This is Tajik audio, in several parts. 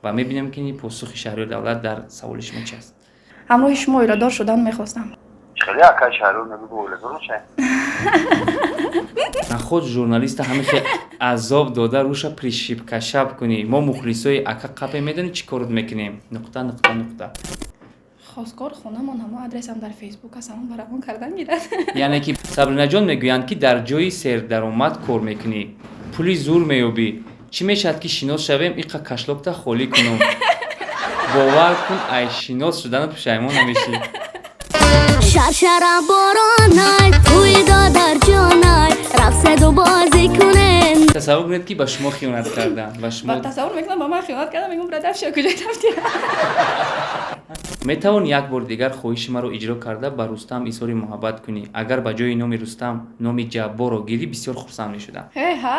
Ва мебинем, ки посухи Шаҳриёр Давлат дар саволи шумо чи аст. Ҳамроҳи шумо оиладор шудан мехостам. Хеле акай Шаҳриёр мегӯ, оиладор мешавем. Наход журналиста ҳамихе азоб дода, руша пришибкашаб кунӣ. Мо мухлисои ака қапе, медонӣ, чӣ корот мекунем? Нуқта, нуқта, нуқта. Хосгор хонамон, ҳамо адресам дар Фейсбук аст, ҳамон барамон кардан гирад. Яъне ки, Сабринаҷон, мегӯянд, ки дар ҷои сердаромад кор мекунӣ, пули зур меёбӣ. Чӣ мешавад, ки шинос шавем, иқа кошелёкта холӣ кунум? Бовар кун, ай шинос шудану пушаймон намешӣ. Шаршара боронай, тӯи додарҷонай, рақседу бозӣ кунем. Тасаввур кунед, ки ба шумо хиёнат карданд ва шумо Ба тасаввур мекунам, ба ман хиёнат кардам, мегӯм: «Брадафша, куҷо рафтӣ?» Метавон як бори дигар хоҳиши маро иҷро карда, ба Рустам изҳори муҳаббат кунӣ? Агар ба ҷои номи Рустам номи Ҷабборро гирӣ, бисёр хурсанд мешудам. Ҳа.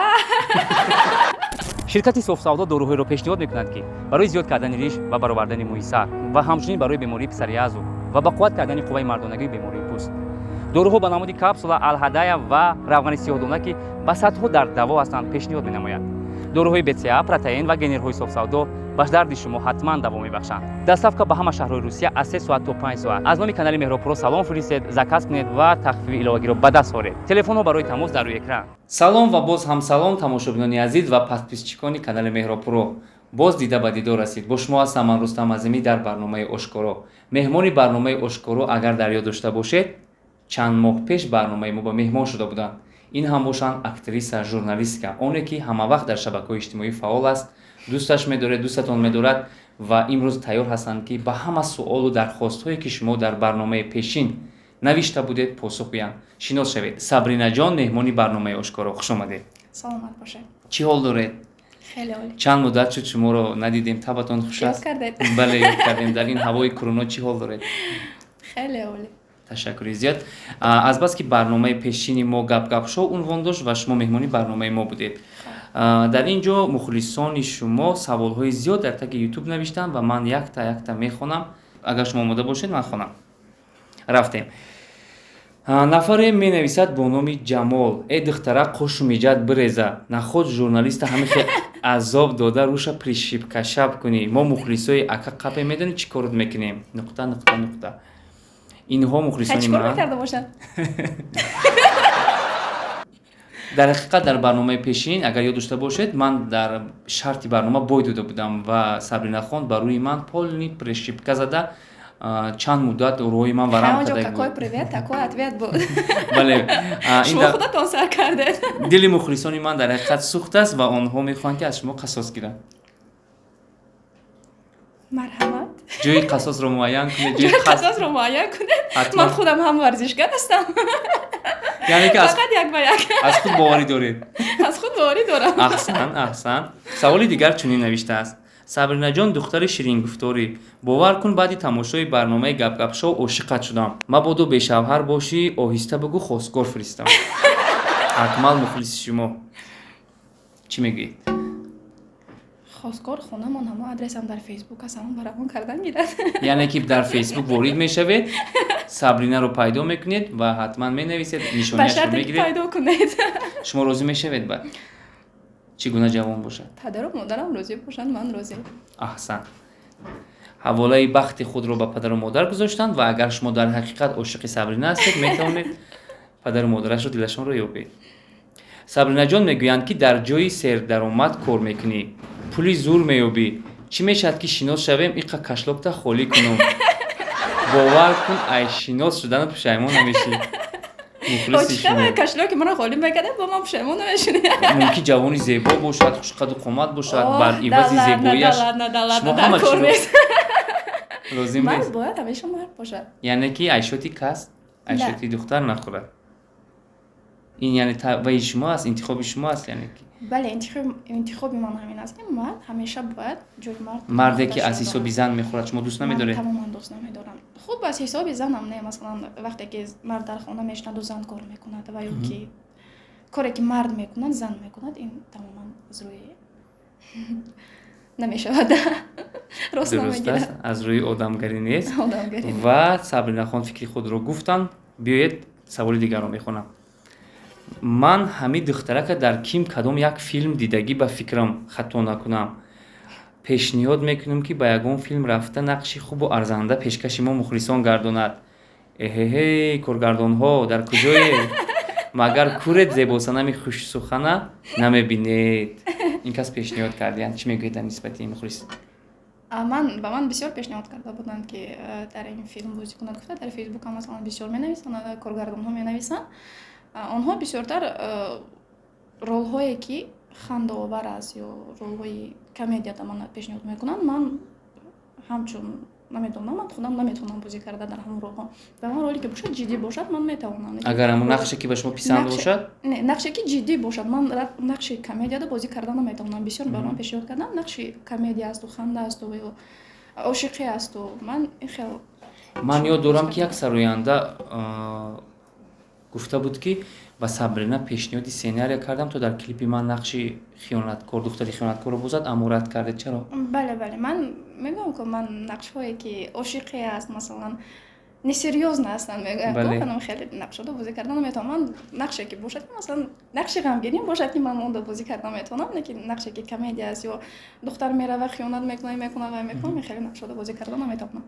Ширкати Софсавдо доруҳоеро пешниҳод мекунад, ки барои зиёд кардани риш ва баровардани мӯи сар ва ҳамчунин барои бемории псориазу ва ба қувват кардани қувваи мардонагии бемории пӯст. Доруҳо ба намуди капсула, алҳадая ва равғани сиёҳдона, ки ба садҳо дард даво ҳастанд, пешниҳод менамояд. Доруҳои БЦА, протеин ва генерҳои Софсавдо ба дарди шумо ҳатман даво мебахшанд. Доставка ба ҳама шаҳрҳои Русия аз 3 соат то 5 соат. Аз номи канали Меҳробпуро салом фиристед, заказ кунед ва тахфифи иловагиро ба даст оред. Телефонҳо барои тамос дар рӯи экран. Салом ва боз ҳам салом, тамошобинони азиз ва подписчикони канали Меҳробпуро. Боз дида ба дидор расид. Бо шумо ҳастам ман, Рустам Азимӣ, дар барномаи Ошкоро. Меҳмони барномаи Ошкоро, агар дар ёд дошта бошед, чанд моҳ пеш барномаи мо ба меҳмон шуда буданд. Ин ҳам бошанд актриса, журналистка, оне ки ҳамавақт дар шабакаҳои иҷтимоӣ фаъол аст. Дӯсташ медоред, дӯстатон медорад ва имрӯз тайёр ҳастанд, ки ба ҳама суолу дархостҳое, ки шумо дар барномаи пешин навишта будед, посух гӯянд. Шинос шавед: Сабринаҷон, меҳмони барномаи Ошкоро. Хуш омадед. Саломат бошед. Чӣ ҳол доред? Хеле олӣ. Чанд муддат шуд, шуморо надидем. Табатон хуш Ёд аст? кардед. Бале, ёд кардем. Дар ин ҳавои куруно чӣ ҳол доред? Хеле олӣ. Ташаккури зиёд. Азбаски барномаи пешини мо Гап-гап шоу унвон дошт ва шумо меҳмони барномаи мо будед, дар ин ҷо мухлисони шумо саволҳои зиёд дар таги Ютуб навиштанд ва ман якта якта мехонам. Агар шумо омода бошед, ман хонам. Рафтем. Нафаре менависад бо номи Ҷамол: «Э, духтара, қошу миҷат биреза. Наход журналиста ҳамихе азоб дода, руша пришибкашаб кунӣ. Мо мухлисои ака қапе, медонӣ, чӣ корот мекунем?» Нуқта, нуқта, нуқта. Инҳо мухлисони Чӣ кор ман. мекарда бошад? Дар ҳақиқат, дар барномаи пешин, агар ёд дошта бошед, ман дар шарти барнома бой дода будам ва Сабринахон ба рӯи ман полный пришибка зада, чанд муддат рӯҳи ман варам Ҳамонҷо карда какой буд. привет, такой ответ буд. Бале, ин Шумо худатон сар кардед. Дили мухлисони ман дар ҳақиқат сӯхт аст ва онҳо мехоҳанд, ки аз шумо қасос гиранд. Марҳамат. Ҷои қасосро муайян кунед, ҷои Ҷои қасосро муайян кунед. Ҳатман. Ман худам ҳам варзишгар ҳастам. Яъне ки аз Фақат як ба як. аз худ боварӣ доред. Аз худ боварӣ дорам. Аҳсан, аҳсан. Саволи дигар чунин навиштааст: «Сабринаҷон, духтари ширингуфторӣ, бовар кун, баъди тамошои барномаи Гапгап шоу ошиқат шудам. Мабодо бешавҳар бошӣ, оҳиста бугӯ, хостгор фиристам. Акмал, мухлиси шумо». Чӣ мегӯед? Хостгор хонамон, ҳамо адресам дар Фейсбук аст, ҳамон барамон кардан гирад. Яъне ки дар Фейсбук ворид мешавед, Сабринаро пайдо мекунед ва ҳатман менависед, Ба нишониашро шарте ки мегиред. пайдо кунед. Шумо розӣ мешавед баъд? Чӣ гуна ҷавон бошад? Падару модарам розӣ бошанд, ман розӣ. Аҳсан. Ҳаволаи бахти худро ба падару модар гузоштанд ва агар шумо дар ҳақиқат ошиқи Сабрина ҳастед, метавонед падару модарашро дилашонро ёбед. Сабринаҷон, мегӯянд, ки дар ҷои сердаромад кор мекунӣ, пули зур меёбӣ. Чӣ мешавад, ки шинос шавем, иқа кошелёкта холӣ кунум? Бовар кун, ай шинос шудану пушаймон намешӣ. Мухлиси шумо. Кошелёки маро холӣ мекардем, бо ман пушаймон намешудӣ. Мумкин ҷавони зебо бошад, хушқаду қомат бошад, бар ивази зебоияш шумо ҳама чизро лозим Мард нест. бояд ҳамеша мард бошад. Яъне ки айшоти кас айшоти духтар нахӯрад. Ин яъне ваи шумо аст, интихоби шумо аст, яъне ки? Бале, интихоби ман ҳамин аст, ки мард ҳамеша бояд ҷои мард Марде ки худашро аз ҳисоби дорад. зан мехӯрад, шумо дӯст Ман намедоред? тамоман дӯст намедорам. Хуб, аз ҳисоби занам не, масалан, вақте ки мард дар хона мешинаду зан кор мекунад ва ё ки коре ки мард мекунад, зан мекунад, ин тамоман аз рӯи намешавад, рост Дуруст намегирад. аст, аз рӯи одамгарӣ нест. Одамгарӣ. Ва Сабринахон фикри худро гуфтанд. Биёед, саволи дигарро мехонам. Ман ҳамин духтарака дар ким кадом як филм дидагӣ, ба фикрам, хато накунам. Пешниҳод мекунем, ки ба ягон филм рафта, нақши хубу арзанда пешкаши мо мухлисон гардонад. Эҳеҳей, коргардонҳо дар куҷое? Магар куред, зебосанами хушсухана намебинед? Ин кас пешниҳод кардиянд. Чӣ мегӯед дар нисбати ин мухлис? Ман ба ман бисёр пешниҳод карда буданд, ки дар ин филм бозӣ кунад гуфта. Дар Фейсбук ҳам, масалан, бисёр менависанд, коргардонҳо менависанд. Онҳо бисёртар ролҳое, ки хандаовар аст, ё ролҳои комедията ман пешниҳод мекунанд. Ман ҳамчун намедонам, ман худам наметавонам бозӣ карда дар ҳамон ролҳо. Ба ман роле ки бошад, ҷиддӣ бошад, ман метавонам. Агар ҳамон нақше, ки ба шумо писанд бошад. Не, нақше ки ҷиддӣ бошад. Ман нақши комедияда бозӣ карда наметавонам. Бисёр ба ман пешниҳод кардам, нақши комедия асту, ханда асту ё ошиқӣ асту, ман ин хел. Ман ёд дорам, ки як сароянда гуфта буд, ки ба Сабрина пешниҳоди сценария кардам, то дар клипи ман нақши хиёнаткор, духтари хиёнаткорро бозад, аммо рад кардед. Чаро? Бале, ман мегӯям, ки ман нақшҳое, ки ошиқӣ аст, масалан, несерьёзно ҳастанд, мегӯям, хеле нақшҳоро бозӣ карда наметавонам. Ман нақше ки бошад, масалан, нақши ғамгинӣ бошад, ки ман онро бозӣ карда метавонам, лекин нақше ки комедия аст ё духтар мерава, хиёнат мекунад, мекунад ва мекунад, хеле нақшҳоро бозӣ карда наметавонам.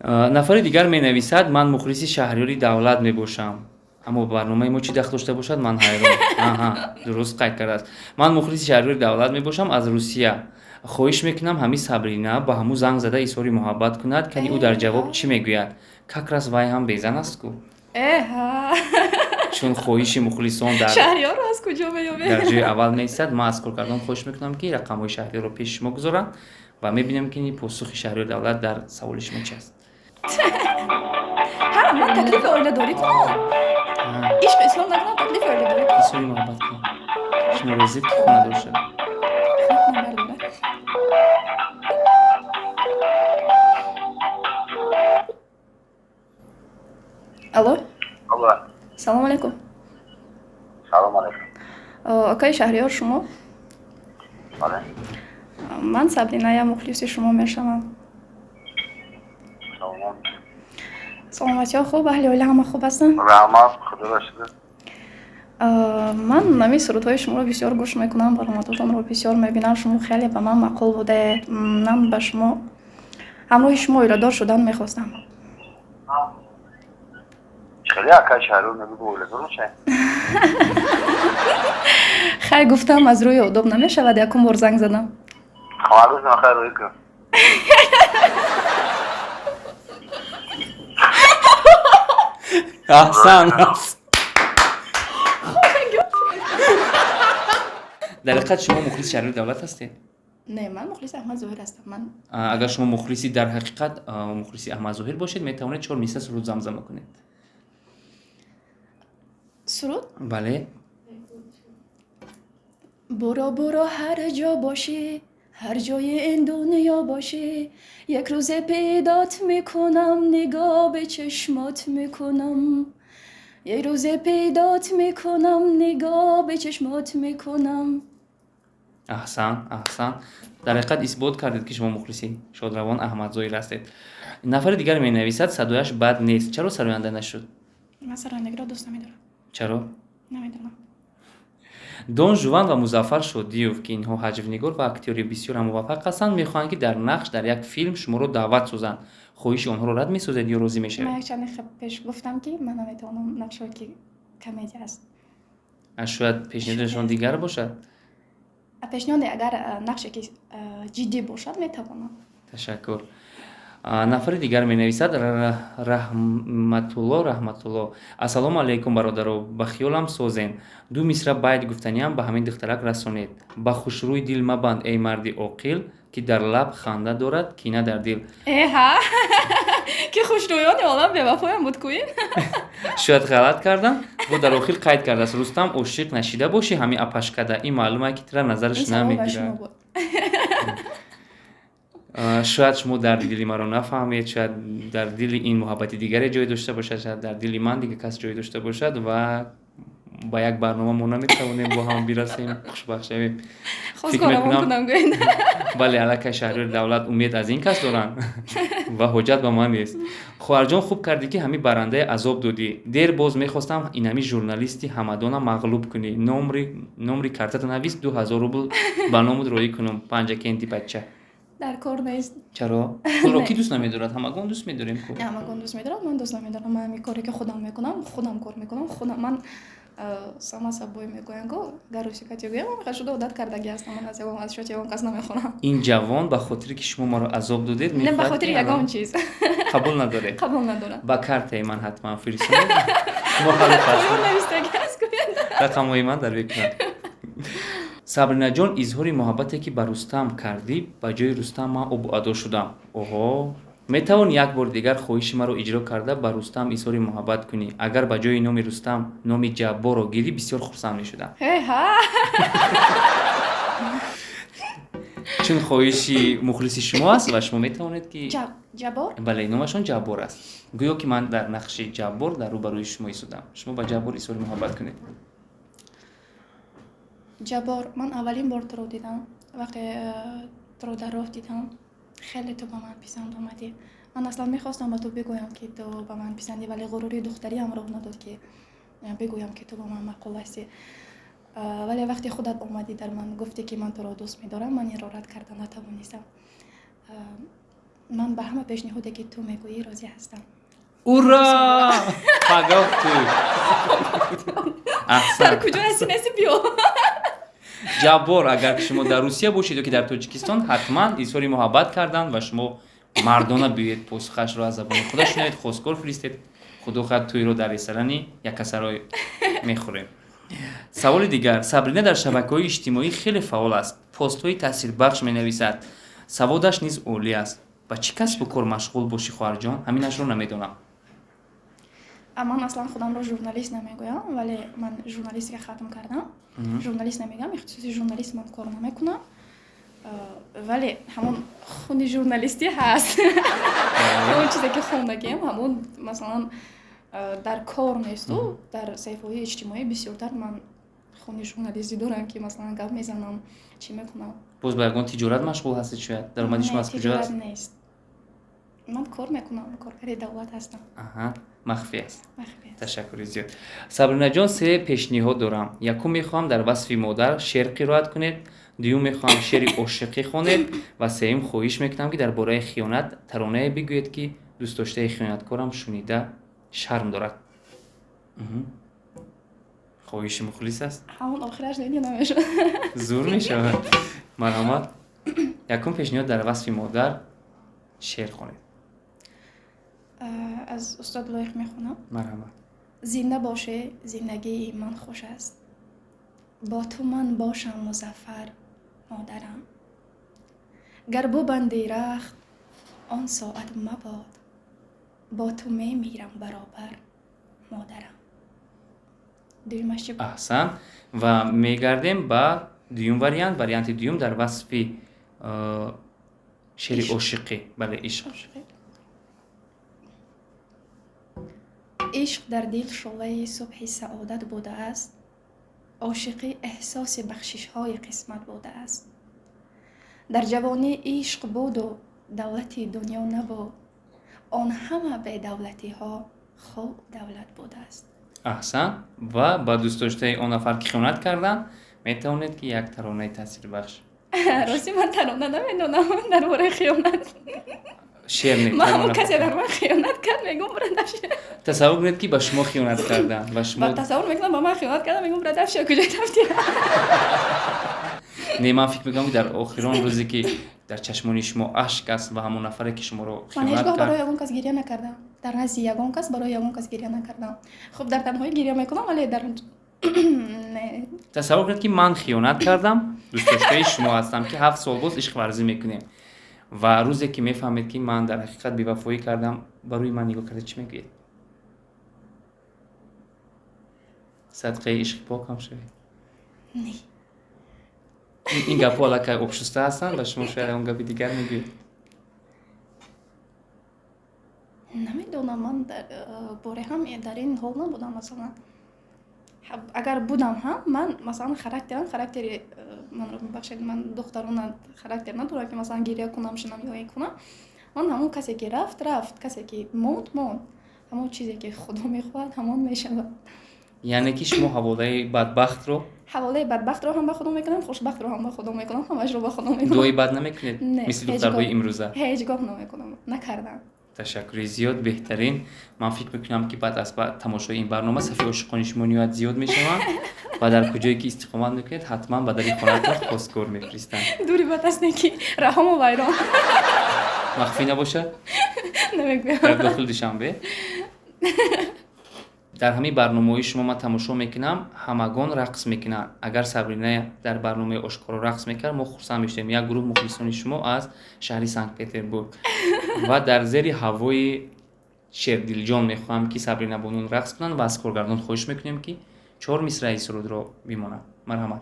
Нафари дигар менависад: «Ман мухлиси Шаҳриёри Давлат мебошам». Аммо ба барномаи мо чӣ дахл дошта бошад, ман ҳайрон. Аҳа, дуруст қайд кардааст: «Ман мухлиси Шаҳриёри Давлат мебошам аз Русия. Хоҳиш мекунам, ҳамин Сабрина ба ҳамун занг зада изҳори муҳаббат кунад. Кани ӯ дар ҷавоб чӣ мегӯяд? Как раз вай ҳам безан аст ку». Чун хоҳиши мухлисон дар Шаҳриёрро аз куҷо меёбед? дар ҷои аввал меистад, ман аз коргардон хоҳиш мекунам, ки рақамҳои Шаҳриёрро пеши шумо гузоранд ва мебинем, ки посухи Шаҳриёри Давлат дар саволи шумо чи аст. Ҳа, ман таклифи оиладорӣ кунам, ишқ изҳор накунам, таклифи оиладорӣ кунам. Изҳори муҳаббат кунам. Шумо розид, ки хонадор шавед? Хуб, набардорад. Алло. Алло. Салому алайкум. Салом алайкум. Акаи Шаҳриёр шумо? Бале. Ман Сабрина, я мухлиси шумо мешавам. Салом. Саломатиҳо хуб, аҳли оила ҳама хуб ҳастанд? Раҳмат, худоро шукр. Ман ҳамин сурудҳои шуморо бисёр гӯш мекунам, баромадотонро бисёр мебинам. Шумо хеле ба ман маъқул будаед. Ман ба шумо, ҳамроҳи шумо оиладор шудан мехостам. Хеле акай Шаҳриёр мегӯ, оиладор мешавем. Хай, гуфтам, аз рӯи одоб намешавад, якум бор занг задам. Хабар хай, рӯй кун. Аҳсан. Дар ҳақиқат шумо мухлиси Шаҳриёри Давлат ҳастед? Не, ман мухлиси Аҳмад Зоҳир ҳастам ман. Агар шумо мухлиси, дар ҳақиқат мухлиси Аҳмад Зоҳир бошед, метавонед чор мисра суруд замзама кунед. Суруд? Бале. Буро, буро, ҳар ҷо бошӣ, ҳар ҷои ин дунё бошӣ, як рӯзе пайдот мекунам, нигоҳ ба чашмот мекунам, як рӯзе пайдот мекунам, нигоҳ ба чашмот мекунам. Аҳсан, аҳсан. Дар ҳақиқат исбот кардед, ки шумо мухлиси шодравон Аҳмад Зоҳир ҳастед. Нафари дигар менависад: «Садояш бад нест, чаро сароянда нашуд?» Ман сарояндагиро дӯст намедорам. Чаро? Намедонам. Дон Жуван ва Музаффар Шодиев, ки инҳо ҳаҷвнигор ва актёри бисёр муваффақ ҳастанд, мехоҳанд, ки дар нақш дар як филм шуморо даъват созанд. Хоҳиши онҳоро рад месозед ё розӣ мешавед? Ман як чанд дақиқа пеш гуфтам, ки ман наметавонам нақшҳое, ки комедия аст. Шояд пешниҳодашон дигар бошад. Пешниҳоде агар нақше ки ҷиддӣ бошад, метавонам. Ташаккур. Нафари дигар менависад: Раҳматулло, Раҳматулло. «Ассалому алайкум, бародаро, ба хиёлам созен. Ду мисра байт гуфтаниам ба ҳамин духтарак расонед: ба хушрӯй дил мабанд, эй марди оқил, ки дар лаб ханда дорад, кина дар дил». Эҳа, ки хушрӯёни олам бевафоям буд кӯин. Шояд ғалат кардам. Бо дар охир қайд кардааст: «Рустам, ошиқ нашида бошӣ ҳамин апашкада, ин маълума, ки тира назараш намегирад». Шояд шумо дарди дили маро нафаҳмед, шояд дар дили ин муҳаббати дигаре ҷой дошта бошад, шояд дар дили ман дигар кас ҷой дошта бошад ва Ба як барнома мо наметавонем бо ҳам бирасем, хушбахт шавем. Хостгор равон кунам, гӯед. Бале, аллакай Шаҳриёри Давлат умед аз ин кас доранд ва ҳоҷат ба ман нест. Хоҳарҷон, хуб кардӣ, ки ҳамин барандаи азоб додӣ. Дер боз мехостам инами журналисти ҳамадона мағлуб кунӣ. Номри картата навис, 2000 рубл ба номут роӣ кунам. Панҷакенти бача. Дар кор нест. Чаро? Пулро кӣ дӯст намедорад? Ҳамагон дӯст медорем ку. Ҳамагон дӯст медорад, ман дӯст намедорам. Ман ҳамин коре ки худам мекунам, худам кор мекунам, худам ман сама собой мегӯянд ку, гар русикати гӯям, ҳамин шуда одат кардагӣ ҳастам. Ман аз ягон аз шоти ягон кас намехонам. Ин ҷавон ба хотире ки шумо маро азоб додед, не, ба мехоҳад, хотири ки ягон чиз. Қабул надоред. Қабул надорам. Ба картаи ман ҳатман фиристонед. Мо ҳаллу фасл. Поён навистагӣ аст, гӯянд. Рақамҳои ман дар экран. Сабринаҷон, изҳори муҳаббате, ки ба Рустам кардӣ, ба ҷои Рустам ман обу адо шудам. Оҳо, метавон як бори дигар хоҳиши маро иҷро карда, ба Рустам изҳори муҳаббат кунӣ. Агар ба ҷои номи Рустам номи Ҷабборро гирӣ, бисёр хурсанд мешудам. Ҳе-ҳа. Чун хоҳиши мухлиси шумо аст ва шумо метавонед ки Ҷаббор? Бале, номашон Ҷаббор аст. Гӯё ки ман дар нақши Ҷаббор дар рӯбарӯи шумо истодам. Шумо ба Ҷаббор изҳори муҳаббат кунед. Ҷаббор, ман аввалин бор туро дидам, вақте туро дар роҳ дидам, хеле ту ба ман писанд омадӣ. Ман аслан мехостам ба ту бигӯям, ки ту ба ман писандӣ, вале ғурури духтариам роҳ надод, ки бигӯям, ки ту ба ман маъқул ҳастӣ. Вале вақте худат омадӣ, дар ман гуфтӣ, ки ман туро дӯст медорам, ман инро рад карда натавонистам. Ман ба ҳама пешниҳоде, ки ту мегӯӣ, розӣ ҳастам. Ура, пагоҳ ту. Дар Аҳсан. куҷо ҳастӣ, нести, биё. Ҷаббор, агар ки шумо дар Русия бошед ё ки дар Тоҷикистон, ҳатман изҳори муҳаббат кардан ва шумо мардона биёед, посухашро аз забони худаш шунавед, хостгор фиристед. Худо хоҳад, тӯйро дар ресторани Яккасарой мехӯрем. Саволи дигар. Сабрина дар шабакаҳои иҷтимоӣ хеле фаъол аст, постҳои таъсирбахш менависад, саводаш низ олӣ аст. Ба чӣ касбу кор машғул бошӣ, хоҳарҷон? Ҳаминашро намедонам. Ман аслан худамро журналист намегӯям, вале ман журналистика хатм кардам. Журналист намегӯям, ихтисоси журналист ман кор намекунам, вале ҳамон хуни журналистӣ ҳаст. Ҳамон чизе ки хондагиам, ҳамон масалан дар кор несту дар саҳифаҳои иҷтимоӣ бисёртар ман хуни журналистӣ дорам, ки масалан гап мезанам, чӣ мекунам. Боз ба ягон тиҷорат машғул ҳастед шояд? Даромади шумо Не, аз куҷо тиҷорат аст? нест. Ман кор мекунам, коргари давлат ҳастам. Аҳа, махфӣ аст. Махфӣ аст. Ташаккури зиёд. Сабринаҷон, се пешниҳод дорам. Якум, мехоҳам дар васфи модар шеър қироат кунед. Дуюм, мехоҳам шеъри ошиқӣ хонед ва сеюм, хоҳиш мекунам, ки дар бораи хиёнат таронае бигӯед, ки дӯстдоштаи хиёнаткорам шунида шарм дорад. Хоҳиши мухлис аст. Ҳамон охираш не, намешавад. Зур мешавад, марҳамат. Якум пешниҳод: дар васфи модар шеър хонед. Аз устод Лоиқ мехонам. Марҳамат. Зинда боше, зиндагии ман хуш аст, бо ту ман бошам музаффар, модарам. Гар бубанди рахт, он соат мабод, бо ту мемирам баробар, модарам. Дуюмаш чӣ буд? Аҳсан. Ва мегардем ба дуюм вариант. Варианти дуюм: дар васфи шеъри Ишқ. ошиқӣ, бале, ишқ. Ошиқӣ. Ишқ дар дил шӯълаи субҳи саодат будааст, ошиқӣ эҳсоси бахшишҳои қисмат будааст. Дар ҷавонӣ ишқ буду давлати дунё набуд, он ҳама бедавлатиҳо хуб давлат будааст. Аҳсан. Ва ба дӯстдоштаи он нафар, ки хиёнат карданд, метавонед, ки як таронаи таъсирбахш. Рости, ман тарона намедонам дар бораи хиёнат. Шеър не, Ман ҳамон тарона. касе дар ман хиёнат кард, мегӯм, брадавша. Тасаввур кунед, ки ба шумо хиёнат карданд ва шумо Ба тасаввур мекунам, ба ман хиёнат карда, мегӯм, брадавша, куҷо рафти? Не, ман фикр мекунам, ки дар охирон рӯзе, ки дар чашмони шумо ашк аст ва ҳамон нафаре, ки шуморо Ман хиёнат ҳеҷ гоҳ барои кард. ягон кас гиря накардам. Дар назди ягон кас барои ягон кас гиря накардам. Хуб, дар танҳоӣ гиря мекунам, вале дар не. Тасаввур кунед, ки ман хиёнат кардам, дӯстдоштаи шумо ҳастам, ки 7 сол боз ишқварзӣ мекунем, ва рӯзе ки мефаҳмед, ки ман дар ҳақиқат бевафоӣ кардам, ба рӯи ман нигоҳ карда, чӣ мегӯед? Садқаи ишқи покам шавед. Не. Ин гапҳо аллакай обшуста ҳастанд ва шумо шояд он гапи дигар мегӯед. Намедонам, ман дар боре ҳам дар ин ҳол набудам, масалан. Агар будам ҳам, ман, масалан, характерам характери манро мебахшед, ман духтарона характер надорам, ки, масалан, гиря кунам, шинам ё ин кунам. Ман ҳамон касе ки рафт, рафт, касе ки монд, монд. Ҳамон чизе ки Худо мехоҳад, ҳамон мешавад. Яъне ки шумо ҳаволаи бадбахтро Ҳаволаи бадбахтро ҳам ба Худо мекунам, хушбахтро ҳам ба Худо мекунам, ҳамашро ба Худо мекунам. Дуои бад намекунед? Не. Мисли духтарҳои имрӯза. Ҳеҷ гоҳ намекунам, накардам. Ташаккури зиёд, беҳтарин. Ман фикр мекунам, ки баъд аз тамошои ин барнома сафи ошиқони шумо ниҳоят зиёд мешаванд ва дар куҷое ки истиқомат мекунед, ҳатман ба дари хонаатон хостгор мефиристанд. Дури бад аст, не ки раҳому вайрон. Махфӣ набошад? Намегӯям. Дар дохили Душанбе. Дар ҳамин барномаҳои шумо ман тамошо мекунам, ҳамагон рақс мекунанд. Агар Сабрина дар барномаи Ошкоро рақс мекард, мо хурсанд мешудем. Як гурӯҳ мухлисони шумо аз шаҳри Санкт Петербург ва дар зери ҳавои Шердилҷон мехоҳам, ки Сабрина Бонун рақс кунанд ва аз коргардон хоҳиш мекунем, ки чор мисраи сурудро бимонад. Марҳамат.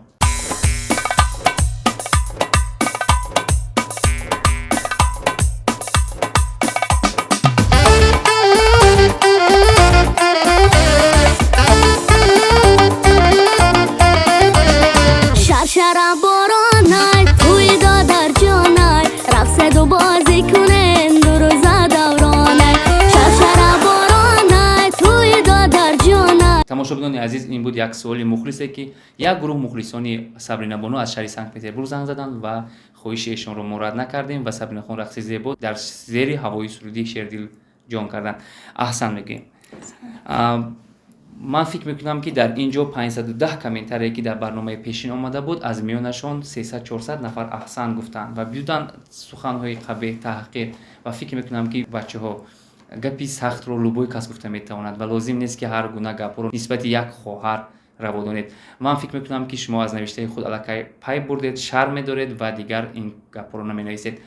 Шаршара боронай, тӯи додарҷонай, рақседу бозӣ кунен, дурӯза давронай. Шаршара боронай, тӯи додарҷонай. Тамошобинони азиз, ин буд як суоли мухлисе, ки як гурӯҳ мухлисони Сабрина Бону аз шаҳри Санкт Петербург занг заданд ва хоҳиши эшонро мо рад накардем ва Сабринахон рақси зебо дар зери ҳавои суруди Шердилҷон карданд. Аҳсан мегӯем. Ман фикр мекунам, ки дар ин ҷо 510 комментарие, ки дар барномаи пешин омада буд, аз миёнашон 300-400 нафар аҳсан гуфтанд ва буданд суханҳои қабеҳ, таҳқир. Ва фикр мекунам, ки бачаҳо, гапи сахтро любой кас гуфта метавонад ва лозим нест, ки ҳар гуна гапҳоро нисбати як хоҳар раво донед. Ман фикр мекунам, ки шумо аз навиштаи худ аллакай пай бурдед, шарм медоред ва дигар ин гапҳоро наменависед.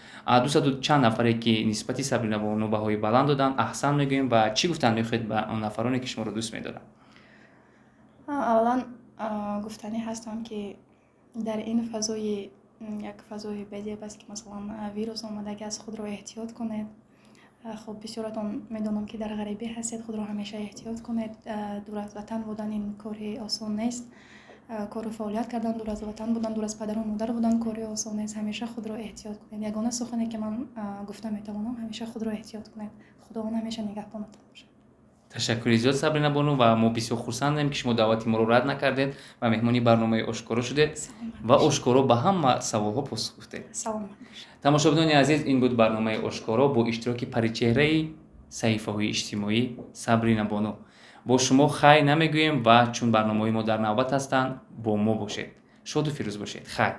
Дусаду чанд нафаре, ки нисбати Сабрина Бону баҳои баланд доданд, аҳсан мегӯем. Ва чӣ гуфтан мехоҳед ба он нафароне, ки шуморо дӯст медоранд? Аввалан, гуфтанӣ ҳастам, ки дар ин фазои як фазои безеб аст, ки, масалан, вирус омадаги аст, худро эҳтиёт кунед. Хуб, бисёратон медонам, ки дар ғарибӣ ҳастед, худро ҳамеша эҳтиёт кунед. Дур аз ватан будан ин кори осон нест. Кору фаъолият кардан, дур аз ватан будан, дур аз падару модар будан кори осон нест. Ҳамеша худро эҳтиёт кунед. Ягона сухане, ки ман гуфта метавонам: ҳамеша худро эҳтиёт кунед. Худованд ҳамеша нигаҳбонатон бошад. Ташаккури зиёд, Сабрина Бону, ва мо бисёр хурсандем, ки шумо даъвати моро рад накардед ва меҳмони барномаи Ошкоро шудед ва ошкоро ба ҳама саволҳо посух гуфтед. Саломат бошед. Тамошобинони азиз, ин буд барномаи Ошкоро бо иштироки паричеҳраи саҳифаҳои иҷтимоӣ Сабрина Бону. Бо шумо хайр намегӯем ва чун барномаҳои мо дар навбат ҳастанд, бо мо бошед. Шоду фирӯз бошед. Хайр.